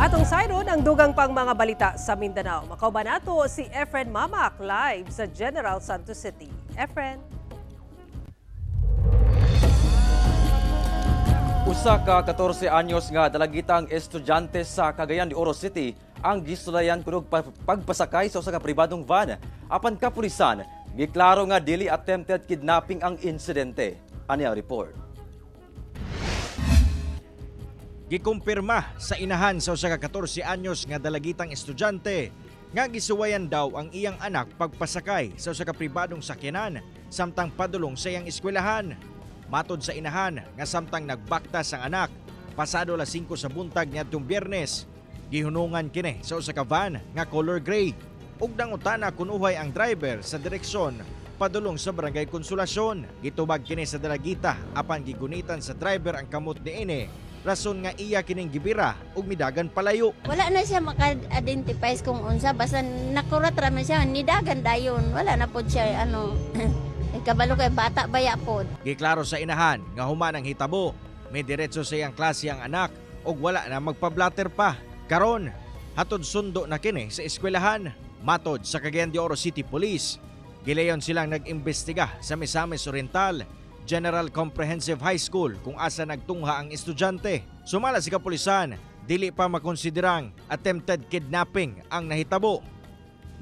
Atong sayron ang dugang pang mga balita sa Mindanao. Makauban nato si Efren Mamac live sa General Santos City. Efren. Usa ka 14 anyos nga dalagitang estudyante sa Cagayan de Oro City ang gisulayan kunog pagpasakay sa usa ka pribadong van. Apan kapulisan, giklaro nga dili attempted kidnapping ang insidente. Ani ang report. Gikumpirma sa inahan sa usa ka 14 anyos nga dalagitang estudyante nga gisuwayan daw ang iyang anak pagpasakay sa usa ka pribadong sakyanan samtang padulong sa iyang eskwelahan. Matod sa inahan nga samtang nagbaktas ang anak pasado alas 5 sa buntag niadtong Biyernes, gihunungan kini sa usa ka van nga color gray ug nangutana kunuhay ang driver sa direksyon padulong sa Barangay Consolacion. Gitubag kini sa dalagita apan gigunitan sa driver ang kamot niini, rason nga iya kining gibira ug midagan palayo. Wala na siya maka-identify kung unsa, basta nakurat ra man siya, nidagan dayon. Wala na pod siya ano, kabalo kay bata baya pod. Giklaro sa inahan nga human ang hitabo, may diretso sa iyang klase ang anak ug wala na magpa-blatter pa. Karon, hatod sundo na kini sa eskwelahan. Matod sa Cagayan de Oro City Police, gilayon silang nag-imbestiga sa Misamis Oriental General Comprehensive High School kung asa nagtungha ang estudyante. Sumala sa kapulisan, dili pa makonsiderang attempted kidnapping ang nahitabo.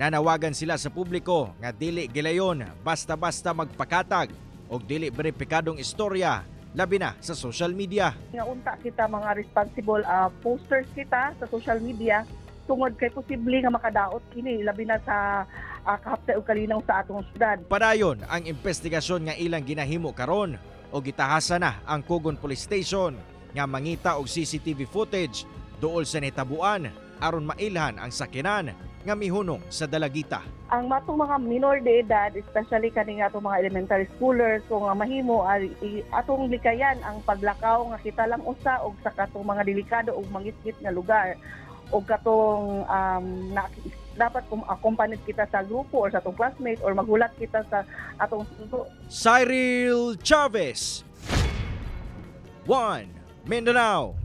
Nanawagan sila sa publiko nga dili gilayon basta-basta magpakatag og dili beripikadong istorya, labi na sa social media. Nga unta kita mga responsible posters kita sa social media tungod kay posible nga makadaot kini, labi na sa kahaptay ug kalinaw sa atong syudad. Padayon ang investigasyon nga ilang ginahimo karon o gitahasa na ang Cogon Police Station nga mangita og CCTV footage duol sa nitabuan aron mailhan ang sakyanan nga mihunong sa dalagita. Ang matong mga minor de edad, especially kani nga atong mga elementary schoolers, kung nga mahimo atong likayan ang paglakaw nga kita lang usa og sa katong mga delikado ug mangitngit nga lugar o katong dapat accompanied kita sa grupo or sa atong classmate or maghulat kita sa atong sundo. Cyril Chavez, 1 Mindanao.